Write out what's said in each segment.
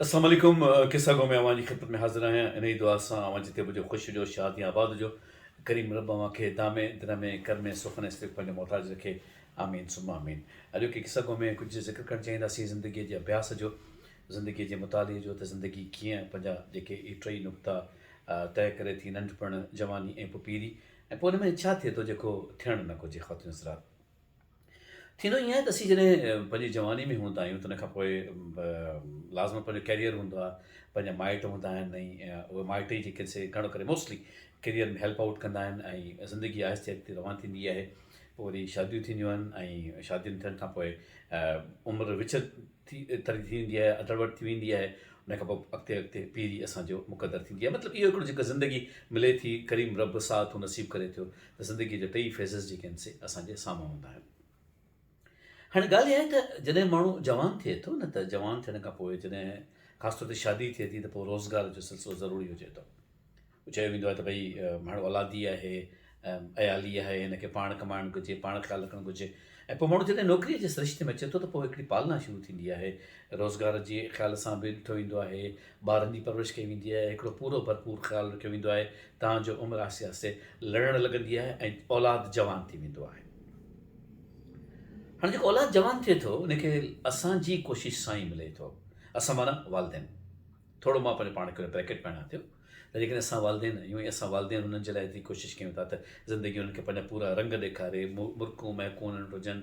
السلام عليڪم قصه گو ۾ اوهان جي خدمت ۾ حاضر آهيان انهي دعا سان اوهان جتي به هجو خوش هجو شاد ۽ آباد هجو ڪريم رب اوهان کي دامي درمي ڪرمي سخن ۽ صدق پنهنجو محتاج رکي آمين ثم آمين اڄوڪي قصه گو ۾ ڪجهه ذڪر ڪرڻ چاهينداسين زندگي جي اڀياس جو زندگي جي مطالعي جو ته زندگي ڪيئن پنهنجا جيڪي اهي ٽئي نقطا طئي ڪري ٿي ننڍپڻ جواني ۽ پوء پيري ۽ پوء ان ۾ ڇا ٿئي ٿو جيڪو ٿيڻ نه گهرجي خواتين حضرات ٿيندو ائين آهي ته اسين جڏهن پنهنجي جواني ۾ هوندا آهيون ته ان کان پوء لازمن پنهنجو ڪيريئر هوندو آهي پنهنجا مائٽ هوندا آهن ۽ اهي مائٽ ئي جيڪي سي گهڻو ڪري موسٽلي ڪيريئر ۾ هيلپ آئوٽ ڪندا آهن ۽ زندگي آهستي اڳتي روان ٿيندي آهي پوء وري شاديون ٿينديون آهن ۽ شادين ٿيڻ کان پوء عمر وچ ٿي تري ٿي ويندي آهي اڌڙوٽ ٿي ويندي آهي ان کان پوء اڳتي اڳتي پيري اسان جو مقدر ٿيندي آهي مطلب اهو هڪڙو جيڪا زندگي ملي ٿي ڪريم رب ساعتون نصيب ڪري ٿو ته زندگي جا ٽئي فيزز جيڪي آهن سي اسان جي سامهون هوندا آهن. هاڻي ڳالهه اها آهي ته جڏهن ماڻهو جوان ٿئي ٿو نه ته جوان ٿيڻ کان پوء جڏهن خاص طور تي شادي ٿئي ٿي ته پوء روزگار جو سلسلو ضروري هجي ٿو. چيو ويندو آهي ته ڀئي ماڻهو اولادي آهي، عيالي آهي، هن کي پاڻ ڪمائڻ گهرجي، پاڻ خيال رکڻ گهرجي ۽ پوء ماڻهو جڏهن نوڪريء جي سرشتي ۾ اچي ٿو ته پوء هڪڙي پالنا شروع ٿيندي آهي، روزگار جي خيال سان به ڏٺو ويندو آهي، ٻارن جي پرورش ڪئي ويندي آهي، هڪڙو پورو ڀرپور خيال رکيو ويندو آهي، تان جو عمر آهستي آهستي لڙڻ لڳندي آهي ۽ اولاد جوان ٿي ويندو آهي. هاڻي جيڪو اولاد جوان ٿئي ٿو ان کي اسان جي ڪوشش سان ئي ملي ٿو، اسان معنيٰ والدين. ٿورو مان پنهنجو پاڻ کي ان بريڪيٽ ۾ آڻيان ٿيو ته جيڪڏهن اسان والدين آهيون ۽ اسان والدين انهن جي لاء ايتري ڪوشش ڪيون ٿا ته زندگي انهن کي پنهنجا پورا رنگ ڏيکاري، مرڪون مهڪون انهن وٽ هجن،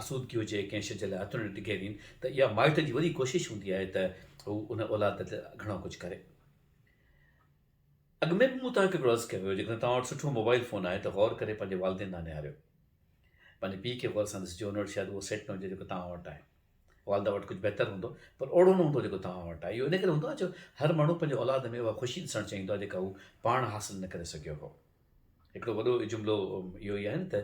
آسودگي هجي، ڪنهن شيء جي لاء هٿ نه ڊگهيرين ته اها مائٽ جي وڏي ڪوشش هوندي آهي ته هو ان اولاد لاء گهڻو ڪجهه ڪري. اڳ ۾ به مون توهان کي هڪڙو عرض ڪيو هيو جيڪڏهن توهان وٽ سٺو موبائل فون آهي ته غور ڪري پنهنجي والدين ڏانهن نهاريو. پنهنجي پيء کي غور سان ڏسجو ان وٽ شايد اهو سيٽ نه هجي جيڪو توهان وٽ آهي. والده وٽ ڪجهه بهتر هوندو پر اوڙو نه هوندو جيڪو توهان وٽ آهي. اهو ان ڪري هوندو آهي جو هر ماڻهو پنهنجي اولاد ۾ اها خوشي ڏسڻ چاهيندو آهي جيڪا هو پاڻ حاصل نه ڪري سگهيو هو. هڪڙو وڏو جملو اهو ئي آهي نه ته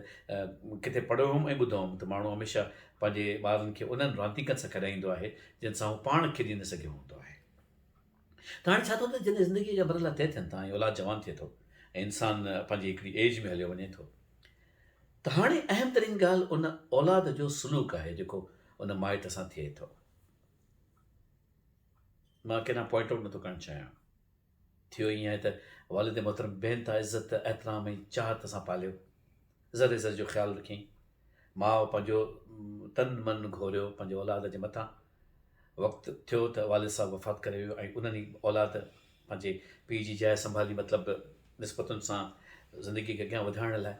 ڪٿي پڙهيو هوم ۽ ٻڌو هوم ته ماڻهو هميشه پنهنجي ٻارن کي انهن رانديڪن سان کيڏائيندو آهي جن سان هو پاڻ کيڏي نه سگهيو هوندو آهي. ته هاڻي ڇا ٿو ته جڏهن زندگيء جا مرحلا طئي ٿين ٿا ۽ اولاد جوان ٿئي ٿو ۽ انسان پنهنجي هڪڙي ايج ۾ هليو وڃي ٿو ته هاڻي اهم ترين ڳالهه ان اولاد جو سلوڪ آهي جيڪو ان مائٽ سان ٿئي ٿو. مان ڪنهن ڏانهن پوائنٽ آئوٽ نٿو ڪرڻ چاهيان. ٿيو ائين آهي ته والد محترم بي انتها عزت، احترام ۽ چاهت سان پاليو. ذري ذري جو خيال رکيائين. ماء پنهنجو تن من گهوريو پنهنجي اولاد جي مٿان. وقت ٿيو ته والد صاحب وفات ڪري ويو ۽ انهن ئي اولاد پنهنجي پيء جي جاء سنڀالي مطلب نسبتن سان زندگي کي اڳيان وڌائڻ لاء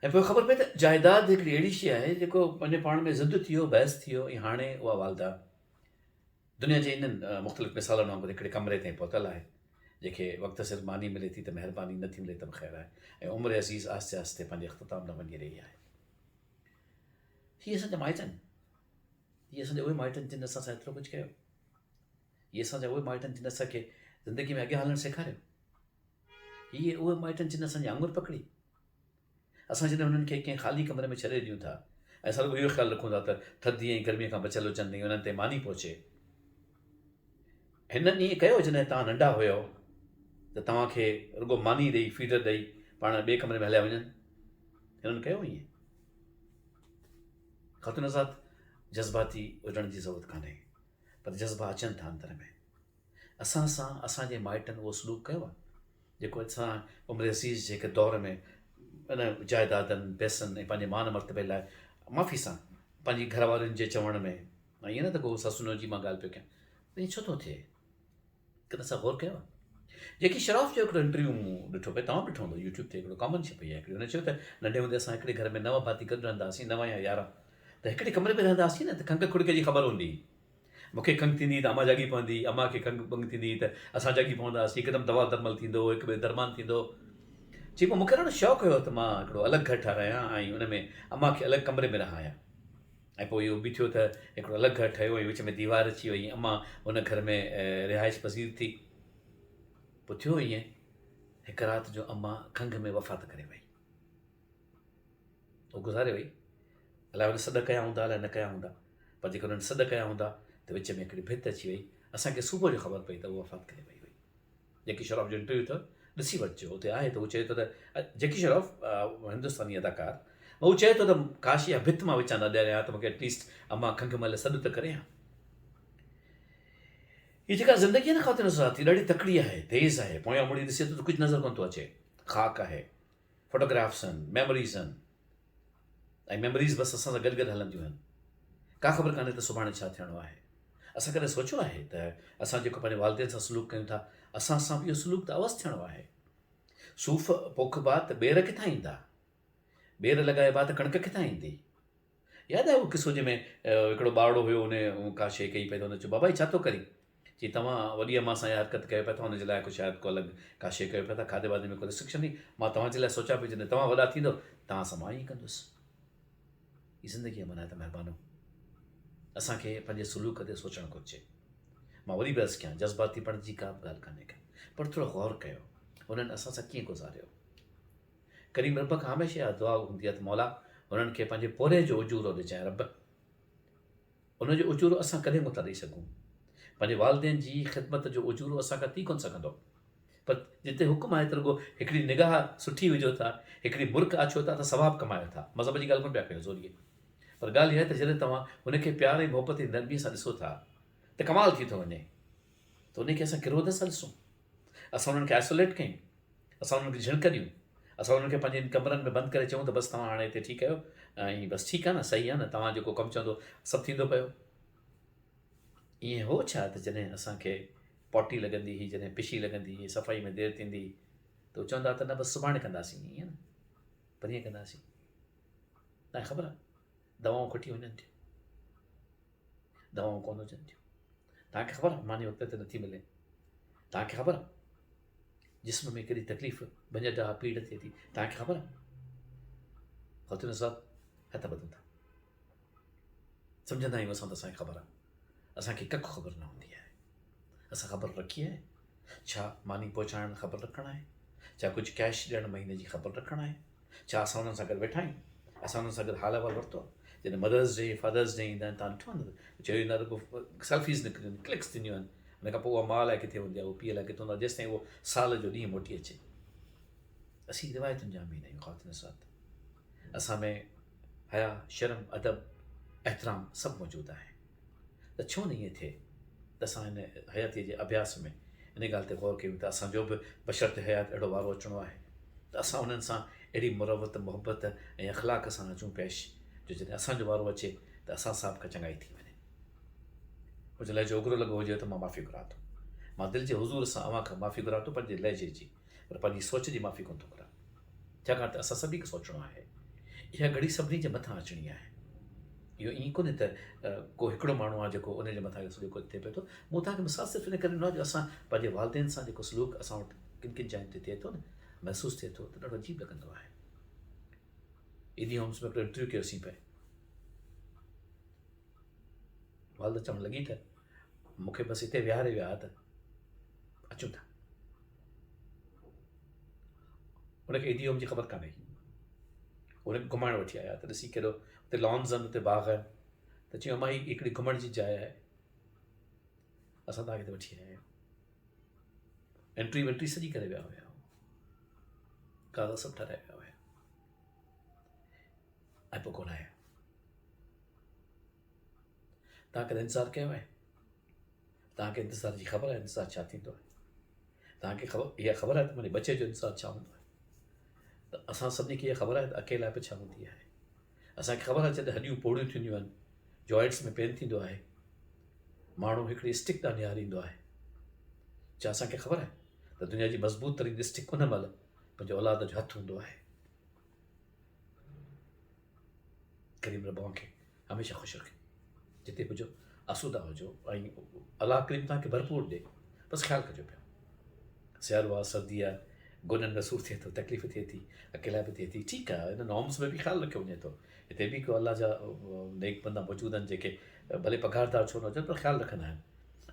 ۽ پوء خبر پئي ته جائيداد هڪڙي اهڙي شيء آهي جيڪو پنهنجي پاڻ ۾ ضد ٿي ويو بحث ٿي ويو ۽ هاڻي اها والده دنيا جي انهن مختلف مثالن وانگر هڪڙي ڪمري تائين پهتل آهي جنهن کي وقت سر ماني ملي ٿي ته مهرباني نه ٿي ملي ته به خير آهي ۽ عمر عزيز آهستي آهستي پنهنجي اختتام ڏانهن وڃي رهي آهي هي اسان جا مائٽ آهن هي اسان جا اهي مائٽ آهن جن اسان سان ايترو ڪجهه ڪيو هي اسان جا اهي مائٽ آهن جن اسان کي زندگي ۾ اڳيان هلڻ سيکاريو هي اهي مائٽ آهن جن اسان جي آڱر پڪڙي اسان جڏهن انهن کي ڪنهن خالي ڪمري ۾ ڇڏي ڏيون ٿا ۽ اسان رڳو اهو خيال رکون ٿا ته ٿڌي ۽ گرمي کان بچيل هجن ۽ انهن تي ماني پهچي هنن ائين ڪيو جڏهن توهان ننڍا هيو ته توهان کي رڳو ماني ڏئي فيڊر ڏئي پاڻ ٻئي ڪمري ۾ هليا وڃن هنن ڪيو ائين خاتون حضرات جذباتي هجڻ جي ضرورت ڪانهي پر جذبا اچن ٿا اندر ۾ اسان سان اسان جي مائٽن اهو سلوڪ ڪيو آهي جيڪو اسان عمر عزيز جي هڪ دور ۾ ان جائيدادن پئسن ۽ پنهنجي مان مرتبي لاء معافي سان پنهنجي گهر وارن جي چوڻ ۾ ائين نه ته ڪو سس ننهن جي مان ڳالهه پيو ڪيان ائين ڇو ٿو ٿئي ڪڏهن اسان غور ڪيو آهي جيڪي شراف جو هڪڙو انٽرويو مون ڏٺو پئي توهان به ڏٺو هوندو يوٽيوب تي هڪڙو ڪامن شي پئي آهي هڪڙي هن چيو ته ننڍي هوندي اسان هڪڙي گهر ۾ نو ڀاتي گڏ رهندا هئاسين نو يا 11 ته هڪڙي ڪمري ۾ رهندا هئاسين نه ته کنگهه کڙڪي جي خبر هوندي هئي مون کي کنگهه ٿيندي هئي ته امان جاڳي پوندي هئي امان کي کنگهه ٻنگ ٿيندي هئي ته اسان جاڳي پوندا هئاسين هڪدم دوا درمل ٿيندو هو هڪ ٻئي درمان ٿيندو هو چي پوء مون کي ڏاڍو شوق هيو ته مان هڪڙو الڳ گهر ٺهرايان ۽ ان ۾ امان کي الڳ ڪمري ۾ رهايان ۽ پوء اهو به ٿيو ته هڪڙو الڳ گهر ٺهيو ۽ وچ ۾ ديوار اچي وئي ۽ امان ان گهر ۾ رهائش پذير ٿي. پوء ٿيو ائين، هڪ رات جو امان کنگهه ۾ وفات ڪري وئي. هوء گذاري وئي. الائي هن سڏ ڪيا هوندا الائي نه ڪيا هوندا، پر جيڪڏهن هن سڏ ڪيا هوندا ته وچ ۾ هڪڙي ڀت اچي وئي. اسان کي صبح جو خبر پئي ته هوء وفات ڪري وئي هئي. جيڪي شراف جو انٽرويو اٿو ڏسي وٺجو اتي آهي ته هو چئي ٿو ته جيڪي شراف هندستاني اداڪار هو چئي ٿو ته ڪاش اها ڀت مان وچان نه ڏياريان ها ته مونکي ايٽليسٽ امان کنگهه مهل سڏ ته ڪري ها. هي جيڪا زندگي آهي نه خواتين حضرات هي ڏاڍي تڪڙي آهي، تيز آهي، پويان مڙي ڏسي ٿو ته ڪجهه نظر ڪونه ٿو اچي، خاڪ آهي، فوٽوگرافس آهن، ميموريز آهن ۽ ميموريز بس اسان سان گڏ گڏ هلنديون آهن. ڪا خبر ڪانهي ته سڀاڻي ڇا ٿيڻو آهي. اسان ڪڏهن سوچيو آهي ته اسان جيڪو پنهنجي والدين سان سلوڪ ڪيون ٿا، اسان سان به اهو سلوڪ ته عوض ٿيڻو آهي. صوف پوکبا ته ٻير ڪٿان ايندا؟ ٻير لڳائبا ته ڪڻڪ ڪٿان ايندي؟ ياد آهي اهو قصو جنهن ۾ هڪڙو ٻارڙو هيو ان ڪا شيء ڪئي پئي ته هن چيو بابا هي ڇا ٿو ڪرين؟ چي توهان وڏي امان سان اها حرڪت ڪيو پيا ٿا ان جي لاء ڪو شايد ڪو الڳ ڪا شيء ڪيو پيا ٿا کاڌي واڌي ۾ ڪو ريسٽرڪشن هئي مان توهان جي لاء سوچيان پيو جڏهن توهان وڏا ٿيندو توهان سان مان ائين ڪندس. هي زندگي امن آهي ته مهربانو اسان کي پنهنجي سلوڪ تي سوچڻ گهرجي. مان وري به عرض ڪيان جذباتي بڻجي ڪا به ڳالهه ڪانهي ڪا پر ٿورو غور ڪيو هنن اسان سان ڪيئن گذاريو. ڪريم رب کان هميشه اها دعا هوندي آهي ته مولا هنن کي پنهنجي پورهيي جو اجورو ڏجانء رب ان جو اجورو اسان ڪڏهن ڪونه ٿا ڏئي سگهون پنهنجي والدين جي خدمت جو اجورو اسان کان ٿي ڪونه سگهندو پر جتي حڪم آهي ته رڳو هڪڙي نگاهه سٺي وجهو ٿا هڪڙي مرڪ آڇيو ٿا ته ثواب ڪمايو ٿا مذهب جي ڳالهه ڪونه پيا ڪيون زوريء پر ڳالهه اها آهي ته جڏهن توهان هن کي پيار ۽ محبت ۽ نرمي سان ڏسو ٿا ته ڪمال ٿي ٿو وڃي ته ان کي اسان ڪروڌ سان ڏسون اسان انهن کي آئسوليٽ ڪيون اسان انهن کي جهڻڪ ڏيون، اسان انهن کي پنهنجي ڪمرن ۾ بند ڪري چئون ته بس توهان هاڻي هتي ٺيڪ آهيو ۽ بس ٺيڪ آهي نه صحيح آهي نه توهان جيڪو ڪم چوندو سڀ ٿيندو پيو. ائين هو ڇا ته جڏهن اسان کي پوٽي لڳندي هئي، جڏهن پشي لڳندي هئي، صفائي ۾ دير ٿيندي هئي ته هو چوندا ته نه بس سڀاڻي ڪنداسين ائين نه پرينء ڪنداسين. تانکي خبر آهي دوائون کٽي وڃن ٿيون، دوائون ڪونه هجن ٿيون. تانکي خبر آهي ماني وقت تي نٿي ملي. تانکي خبر آهي جسم ۾ ڪيڏي تڪليف، ڀڃ ڊاهه، پيڙ ٿئي ٿي، توهان کي خبر آهي؟ خواتين حضرات هٿ ٻڌون ٿا، سمجهندا آهيون اسان ته اسان کي خبر آهي، اسان کي ڪک خبر نه هوندي آهي. اسان خبر رکي آهي؟ ڇا ماني پهچائڻ خبر رکڻ آهي؟ ڇا ڪجهه ڪيش ڏيڻ مهيني جي خبر رکڻ آهي؟ ڇا اسان انهن سان گڏ ويٺا آهيون؟ اسان انهن سان گڏ حال احوال ورتو آهي؟ جڏهن مدرس ڊي فادرس ڊي ايندا آهن تان ڏٺو آهي نه چيو ويندو آهي رڳو سيلفيز نڪريون آهن ڪلڪس ٿينديون آهن ان کان پوء اها ماء لاء ڪٿي هوندي آهي اهو پيء لاء ڪٿي هوندو آهي جيستائين اهو سال جو ڏينهن موٽي اچي. اسين روايتن جا امين آهيون خواتين حضرات اسان ۾ حيا شرم ادب احترام سڀ موجود آهي ته ڇو نه ائين ٿئي ته اسان هن حياتيء جي اڀياس ۾ ان ڳالهه تي غور ڪيون ته اسان جو به بشرط حيات اهڙو وارو اچڻو آهي ته اسان انهن سان اهڙي مروت، محبت ۽ اخلاق سان اچون پيش جو جڏهن اسان جو وارو اچي ته اسان سان به ڪا چڱائي ٿي وڃي. منهنجو لهجو اگرو لڳو هجي ته مان معافي گهران ٿو. مان دل جي حضور سان اوهان کان معافي گهران ٿو پنهنجي لهجي جي پر پنهنجي سوچ جي معافي ڪونه ٿو گهران. ڇاڪاڻ ته اسان سڀني کي سوچڻو آهي. اها گهڙي سڀني جي مٿان اچڻي آهي. اهو ائين ڪونهي ته ڪو هڪڙو ماڻهو آهي جيڪو ان جي مٿان اهو سڄو ڪجهه ٿئي پيو ٿو. مون توهان کي مثال صرف ان ڪري ڏنو آهي جو اسان پنهنجي والدين سان جيڪو سلوڪ اسان وٽ ڪن ڪن جاين تي ٿئي ٿو نه، محسوس ٿئي ٿو ته ڏاڍو عجيب لڳندو آهي. ايڌي هومز ۾ هڪڙو انٽرويو ڪيوسين پئي. والده چوڻ لڳي ته مون کي بس هتي ويهاري ويا ته اچون ٿا. هن کي ايڌي هوم جي خبر ڪانه هئي. هن کي گهمائڻ وٺي آيا ته ڏسي ڪيڏو اتي لانز آهن اتي باغ آهن ته چيو امان هي هڪڙي گهمڻ جي جاء آهي اسان توهان کي هتي وٺي آيا آهيون انٽري ونٽري سڄي ڪري ويا هيا ڪاغذ سڀ ٺهرائي ويا هيا ۽ پوء ڪونه آيا توهان ڪڏهن انتظار ڪيو آهي توهان کي انتظار جي خبر آهي انتظار ڇا ٿيندو آهي توهان کي خبر اها خبر آهي ته منهنجي ٻچي جو انتظار ڇا هوندو آهي ته اسان سڀني کي اها خبر آهي ته اڪيلائپ ڇا هوندي آهي اسان کي خبر آهي جڏهن هڏيون پوڙيون ٿينديون آهن جوائنٽس ۾ پين ٿيندو آهي ماڻهو هڪڙي اسٽڪ ڏانهن نهاريندو آهي ڇا اسان کي خبر آهي ته دنيا جي مضبوط ترين اسٽڪ ان مهل پنهنجي اولاد جو هٿ هوندو آهي ڪريم رب اوهان کي هميشه خوش رکي جتي به هجو آسودا هجو ۽ الله ڪريم توهان کي ڀرپور ڏي بس خيال ڪجو پيا سيارو آ سردي آ گوڏن ۾ سور ٿئي ٿو تڪليف ٿئي ٿي اڪيلائپ ٿئي ٿي ٺيڪ آ ان نارمس ۾ به خيال رکيو وڃي ٿو هتي به ڪو الله جا نيڪ بندا موجود آهن جيڪي ڀلي پگهاردار ڇو نه هجن پر خيال رکندا آهن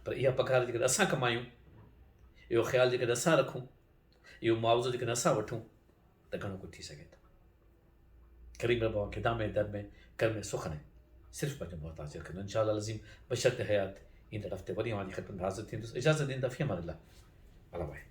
پر اها پگهار جيڪڏهن اسان ڪمايون اهو خيال جيڪڏهن اسان رکون اهو معاوضو جيڪڏهن اسان وٺون ته گهڻو ڪجهه ٿي سگهي ٿو. ڪريم رب اوهان کي دامي در ۾ ڪر ۾ سخن ۽ صرف پنهنجو محتاج رکندو انشاء الله العظيم بشرط حيات ايندڙ هفتي وري اوهان جي خدمت ۾ حاضر ٿيندس اجازت ڏيندا في امان الله الله واهي.